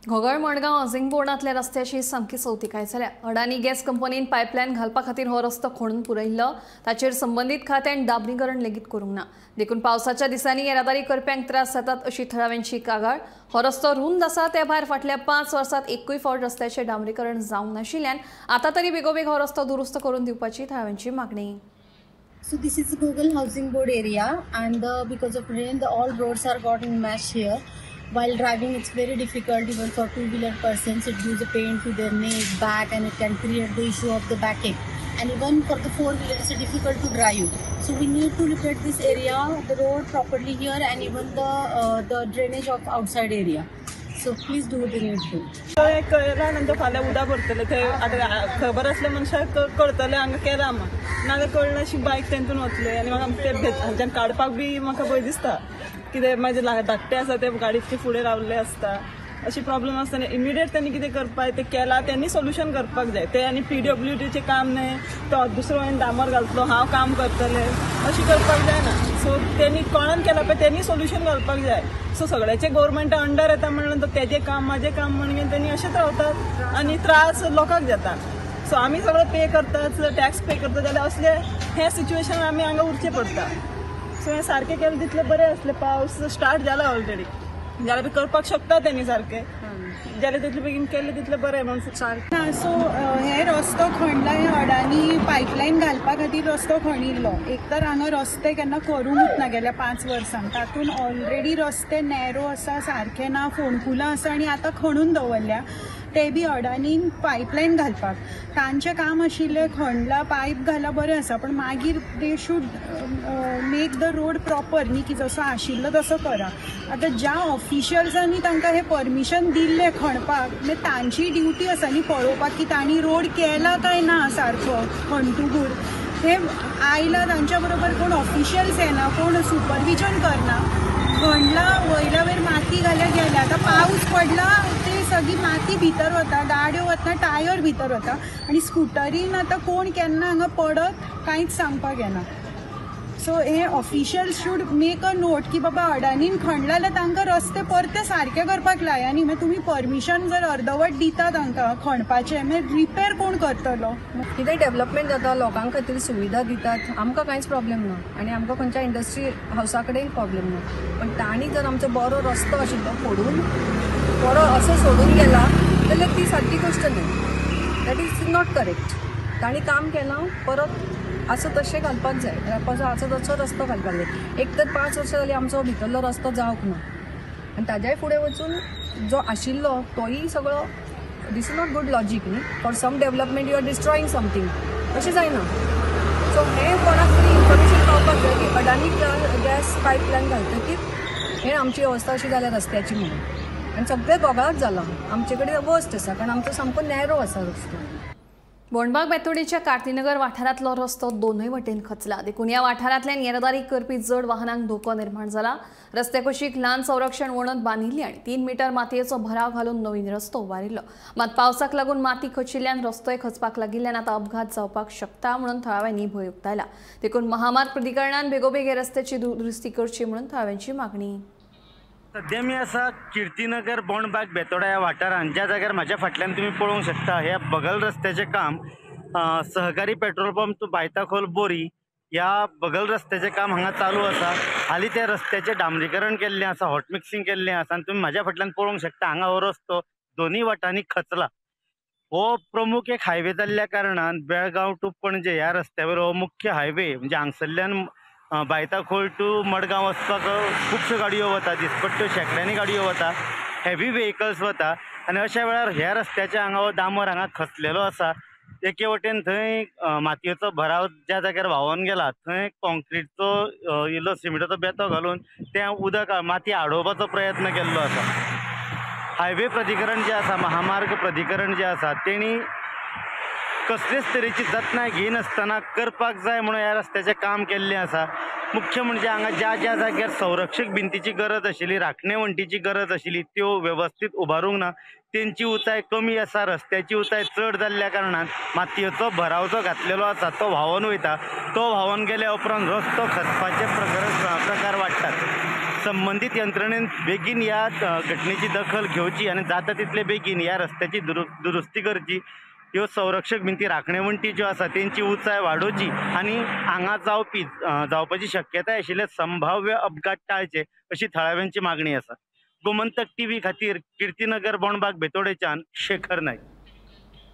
घोगळ Madgaon housing बोर्डांतल्या रस्त्याची सामकी सवतिकाय जाल्या. अडानी गॅस कंपनीन पायपलायन घालपा खातीर हो रस्तो खणून पुरयल्लो. ताचेर संबंदीत खात्यान डांबरीकरण लेगीत करूंक ना. देखून पावसाच्या दिसांनी येरादारी करप्यांक त्रास जातात अशी थळाव्यांची कागाळ. हो रस्तो रुंद आसा, ते भायर फाटल्या 5 वर्सांत एकूय फावट रस्त्याचें डांबरीकरण जावंक नाशिल्ल्यान आतां तरी बेगोबेग हो रस्तो दुरुस्त करून दिवपाची थळाव्यांची मागणी. So this is Ghogal Housing Board area, and because of rain, the all roads are gotten mesh here. While driving, it's very difficult even for two-wheeler persons. It gives a pain to their neck, back, and it can create the issue of the backache. And even for the four-wheeler, it's difficult to drive. So we need to repair this area, the road properly here, and even the drainage of outside area. So please do the needful. कळ्ळा नंतर फाल्यां उदक भरतलें थंय. आतां खबर आसल्या मनशाक कळटलें हांगा केलां म्हण, नाजाल्यार कळना अशी बायक तेंतून वतले आनी म्हाका ते हांच्यान काडपाक बी म्हाका भंय दिसता. कितें म्हाजे धाकटे आसा ते गाडयेचे फुडें रावल्ले आसता, अशी प्रॉब्लम आसता. इमिडिएट त्यांनी कितें करपाक तें केलां, त्यांनी सोल्युशन करपाक जाय. ते आनी पीडब्ल्यूडीचें काम न्हय, तो दुसरो हांवें डांबर घालतलो, हांव काम करतलें, अशें करपाक जायना. सो तेणी कोणान केलां पळय तेणी सोल्युशन घालपाक जाय. सो सगळ्याचे गव्हर्मेंटा अंडर येता म्हणल्यार नंतर तेजें काम म्हाजें काम म्हणून तेणी अशेंच रावतात आनी त्रास लोकांक जाता. सो आमी सगळें पे करतात, टॅक्स पे करतात, जाल्यार असले हें सिच्युएशन आमी हांगा उरचें पडटा. सो हें सारकें केलें तितलें बरें आसलें. पावस स्टार्ट जाला ऑलरेडी, जाल्यार बी करपाक शकता तेणी सारकें, जाल्यार तितले बेगीन केलें तितलें बरें म्हणून सारकें. सो हे रस्तो खणला, हे अडानी पायपलायन घालपा खातीर रस्तो खणिल्लो. एक तर हांगा रस्ते केन्ना करूंकच ना गेल्या 5 वर्सांक, तातूंत ऑलरेडी रस्ते नॅरो आसा, सारके ना, फोंडकुलां आसा आनी आतां खणून दवरल्या ते बी अडानीन पायपलायन घालपाक. तांचें काम आशिल्लें खणला पायप घाला बरें आसा, पण मागीर they should make the road proper न्ही, की जसो आशिल्लो तसो करा. आतां ज्या ऑफिशियल्सांनी तांकां हें परमिशन दिल्लें खणपाक, मागीर तांची ड्युटी आसा न्ही पळोवपाक की तांणी रोड केला काय ना सारको खणटुगूर. हे आयला तांच्या बरोबर कोण ऑफिशियल्स येना, कोण सुपरविजन करना. खणला वयल्या वयर माती घाल्या गेल्या, आतां पावस पडला ते सगळी माती भितर वता, गाडयो वतना टायर भितर वता आनी स्कुटरीन आतां कोण केन्ना हांगा पडत कांयच सांगपाक येना. सो हे officials should make a note की बाबा अडानीन खणला जाल्यार तांकां रस्ते परते सारके करपाक लाय आनी मागीर तुमी परमिशन जर अर्दवट दिता तांकां खणपाचें, मागीर रिपेर कोण करतलो? कितें डेवलपमेंट जाता, लोकां खातीर सुविधा दितात, आमकां कांयच प्रॉब्लेम ना आनी आमकां खंयच्या इंडस्ट्री हावसा कडेन प्रॉब्लेम ना. पण तांणी जर आमचो बरो रस्तो आशिल्लो फोडून बरो असो सोडून गेला जाल्यार ती सारकी गोश्ट न्हय, that is not correct. तांणी काम केलां परत असं तशें घालपाक जाय, आसा तसो रस्तो घालपाक जाय. एक तर 5 वर्सां जालीं आमचो भितरलो रस्तो जावंक ना आनी ताज्याय फुडें वचून जो आशिल्लो तोय सगळो, this is not good logic न्ही. For some development you are destroying something, अशें जायना. सो हें कोणाक तरी इन्फॉर्मेशन पावपाक जाय की अडानी गॅस पायपलायन घालतकीर हें आमची अवस्था अशी जाल्या रस्त्याची म्हणून. आनी सगळें गोगाळाच जालां, आमचे कडेन वर्स्ट आसा कारण आमचो सामको नॅरो आसा रस्तो. बोंडबाग बेतोडीच्या कार्तीनगर वाठारांतलो रस्तो दोनूय वटेन खचला, देखून ह्या वाठारांतल्यान येरादारी करपी जड वाहनांक धोको निर्माण जाला. रस्त्या कुशीक ल्हान संरक्षण वणत बांदिल्ली आनी 3 मीटर मातयेचो भराव घालून नवीन रस्तो उबारिल्लो. मात पावसाक लागून माती खचिल्ल्यान रस्तोय खचपाक लागिल्ल्यान आतां अपघात जावपाक शकता म्हणून थळाव्यांनी भंय उक्तायला. देखून महामार्ग प्राधिकरणान बेगोबेग हे रस्त्याची दुरुस्ती करची म्हणून थळाव्यांची मागणी. सध्या मी आसा कीर्तिनगर बोंडबाग बेतोडा ह्या वाठारांत, ज्या जाग्यार म्हाज्या फाटल्यान तुमी पळोवंक शकता ह्या बगल रस्त्याचें काम सहकारी पेट्रोल पंप टू बायताखोल बोरी ह्या बगल रस्त्याचें काम हांगा चालू आसा. हालीं त्या रस्त्याचें डांबरीकरण केल्लें आसा, हॉट मिक्सिंग केल्लें आसा आनी तुमी म्हाज्या फाटल्यान पळोवंक शकता हांगा हो रस्तो दोनूय वाटांनी खचला. हो प्रमुख एक हायवे जाल्ल्या कारणान बेळगांव टू पणजे ह्या रस्त्यावर हो मुख्य हायवे म्हणजे हांगसरल्यान बायताखोल टू मडगांव वचपाक खुबश्यो गाडयो वता, दिसपट्ट्यो शेंकड्यांनी गाडयो वता, हेवी व्हेकल्स वता आनी अशा वेळार ह्या रस्त्याच्या हांगा हो डांबर हांगा खचलेलो आसा. एके वटेन थंय मातयेचो भराव ज्या जाग्यार व्हांवोन गेला थंय कॉन्क्रिटचो इल्लो सिमेंटाचो बेतो घालून तें उदक माती आडोवपाचो प्रयत्न केल्लो आसा. हायवे प्राधिकरण जें आसा, महामार्ग प्राधिकरण जें आसा, तेणी कसलेच तरेची जतनाय घेयनासतना करपाक जाय म्हणून ह्या रस्त्याचें काम केल्लें आसा. मुख्य म्हणजे हांगा ज्या ज्या जाग्यार संरक्षक भिंतीची गरज आशिल्ली, राखणे वण्टीची गरज आशिल्ली, त्यो वेवस्थीत उबारूंक ना. तेंची उंचाय कमी आसा, रस्त्याची उंचाय चड जाल्ल्या कारणान मातयेचो भराव जो घातलेलो आसा तो व्हांवोन वयता. तो व्हांवोन गेल्या उपरांत रस्तो खचपाचे प्रकार वाडटात. संबंदीत यंत्रणेन बेगीन ह्या घटनेची दखल घेवची आनी जाता तितले बेगीन ह्या रस्त्याची दुरुस्ती करची. ह्यो संरक्षक भिंती, राखणे वण्टी ज्यो आसा तेंची उंचाय वाडोवची आनी हांगा जावपाची शक्यताय आशिल्ले संभाव्य अपघात टाळचे अशी थळाव्यांची मागणी आसा. गोमंतक टीव्ही खातीर कीर्तिनगर बोणबाग बेतोडेच्यान शेखर नायक.